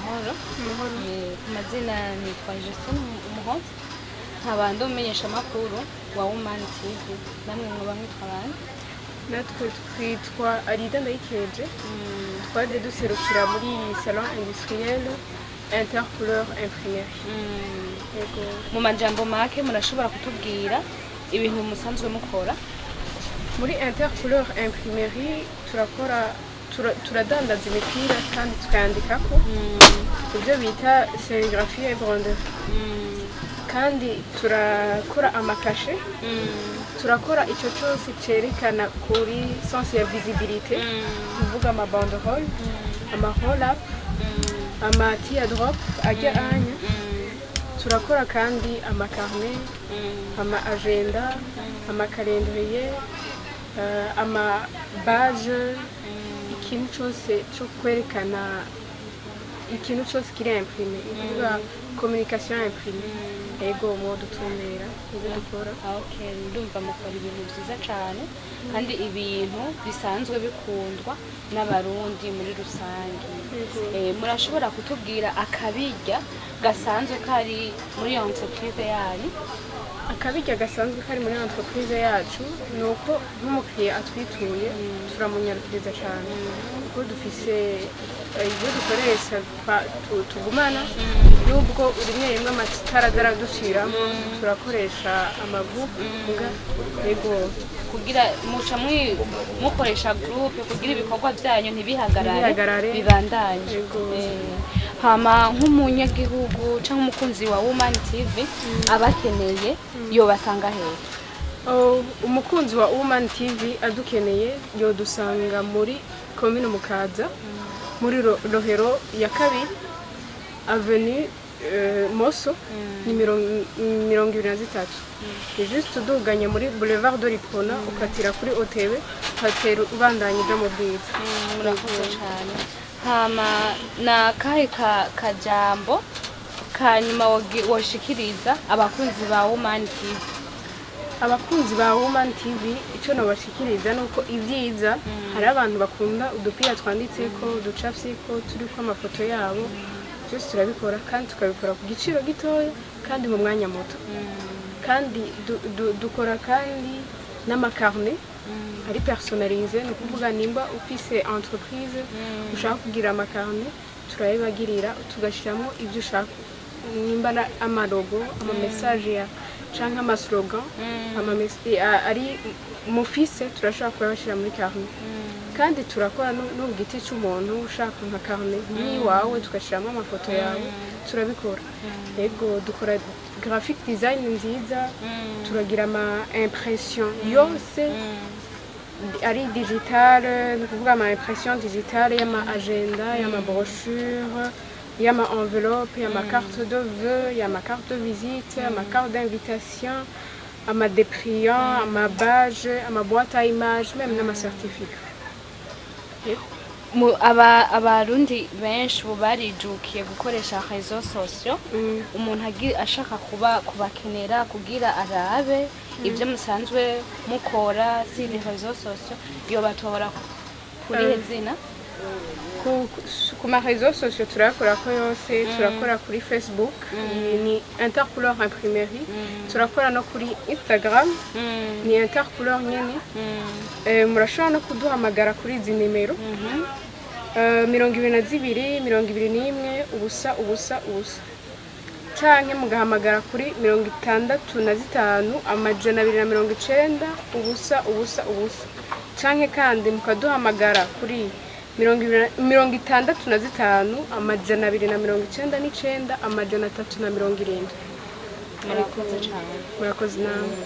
Amahoro. Ku mazina nitwa Justine Umuhoza, nkaba ndi umumenyeshamakuru wa Woman TV. Namwe mwoba mwitwa bande? Natwe twitwa Arida Ndayikeje, twaje duserukira muri salon industriel Intercouleur Imprimerie. Yego. Mu majambo make, murashobora kutubwira ibintu musanzwe mukora? Muri Intercouleur Imprimerie turakora, turadandaza imipira kandi tukayandikako, ibyo bita sérigraphie et broderie, kandi turakora ama cachets, turakora icyo cyose cyerekana kuri sens ya visibilité, kuvuga ama banderole, ama roll up, ama teardrop ajya anya. Turakora kandi ama carnet, ama agenda, ama calendrier, ama badge, ikintu cyose cyo kwerekana, ikintu cyose kiri imprimé, ni ukuvuga communication imprimée. Ego, mwodutumira ibyo dukora. Okay, ndumva mukora ibintu byiza cyane kandi ibintu bisanzwe bikundwa n'Abarundi muri rusange. Yego. Murashobora kutubwira akabirya gasanzwe kari muri iyo entreprise yanyu? Akabirya gasanzwe kari muri entreprise yacu ni uko nk'umukiriya atwituye turamunyarukiriza cyane, kuko dufise ibyo dukoresha tugumana, nubwo rimwe rimwe amatara araduciramo, turakoresha ama groupe mbwa. Yego. Kugira muca mukoresha groupe kugira ibikorwa byanyu ntibihagarare? Ntibihagarare. Bibandanye. Yego. Hama nk'umunyagihugu cyangwa umukunzi wa Woman TV abakeneye, yobasanga hehe? Oh, umukunzi wa Woman TV adukeneye yodusanga muri komine Mukaza, muri Rohero ya 2, avenue Moso, nimero 23. Ni juste uduganye muri boulevard de l'Uprona, ukatira kuri OTB, ukatera ubandanya uja mu Bwiza. Murakoze cyane. Hama na kahe kajambo kanyuma woshikiriza abakunzi ba Woman TV? Abakunzi ba Woman TV, icyo nabashikiriza ni uko ibyiza hari abantu bakunda udupira twanditseko, uducafyeko, turiko amafoto yabo. Byose turabikora kandi tukabikora ku giciro gitoya kandi mu mwanya muto. Kandi dukora kandi n'ama carnet ari personnalisé, ni ukuvuga nimba ufise entreprise ushaka kugira ama carnet, turayibagirira, tugashyiramo ibyo ushaka, nimba ama logo, ama message ya canke ama slogan, ari mufise, turashobora kuyabashyira muri carnet. Kandi turakora no ku giti cy'umuntu ushaka nka carnet nk'iwawe, tugashyiramo amafoto yawe, turabikora. Yego, dukora graphic design nziza, turagira ama impression yose ari digitale, ni ukuvuga ama impression digitale y'ama agenda, y'ama brochure, y'ama enveloppe, y'ama carte de vœux, y'ama carte de visite, ama carte d'invitation, ama dépliant, ama badge, ama boîte à images, même n'ama certificat. Abarundi benshi ubu barijukiye gukoresha réseaux sociaux. Umuntu ashaka kuba kubakenera kugira arabe ibyo musanzwe mukora sur les réseaux sociaux, yobatora kurihe zina? Ku ma réseaux sociaux turakora ko yose. Turakora kuri Facebook, ni Intercouleur Imprimerie. Turakora no kuri Instagram, ni Intercouleur nyene. Murashobora no kuduhamagara kuri izi nimero: 22 21 0 0 0, canke mugahamagara kuri 65 290 0 0 0, canke kandi mukaduhamagara kuri 65 299 370. Murakoze cyane. Murakoze namwe.